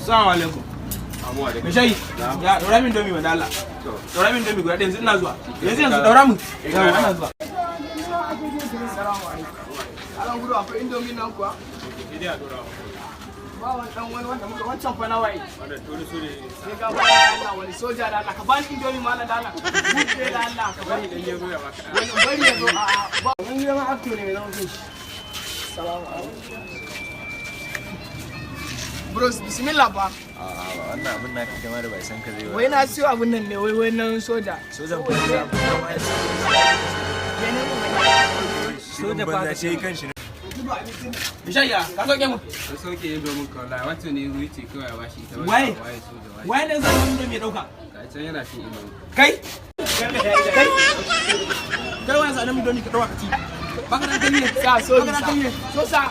Assalamu alaikum. Mai shayi, ya daura min Indomie wanda Allah. Daura min Indomie guda ɗaya, yanzu ina zuwa. Yanzu yanzu daura min. Yawa, ina zuwa. Assalamu alaikum. Alan gudu, akwai Indomie nan kuwa? Ba wani dan wani wanda muka wancan fa nawaye. Sai ga baya Allah, wani soja da Allah, ka bani Indomie malam da Allah. Buɗe da Allah ka bani dan yazo ya baka. Wani bari yazo, a a ba. Wani zama actor ne mai zaman kanshi. Assalamu alaikum. Bros, bismillah fa. A'a, wannan abin naka kai ma da bai san ka zai ba. Wai na siyo abun nan ne, wai wai nan soja. Sojan banza. Soja banza shi kanshi ne. Mai shayi, ya ka sauke mu. An sauke yin domin ka wallahi, wancan ne ya ce kawai a bashi ita. Waye? Waye soja, waye? Waye ne zan Indomie ya dauka? Ga can yana cin Indomie. Kai? Kai? Kai, wani sanan Indomie ka dauka ka ci. Baka da hankali ne. Sa, sorry Baka da sa. hankali ne. So sa.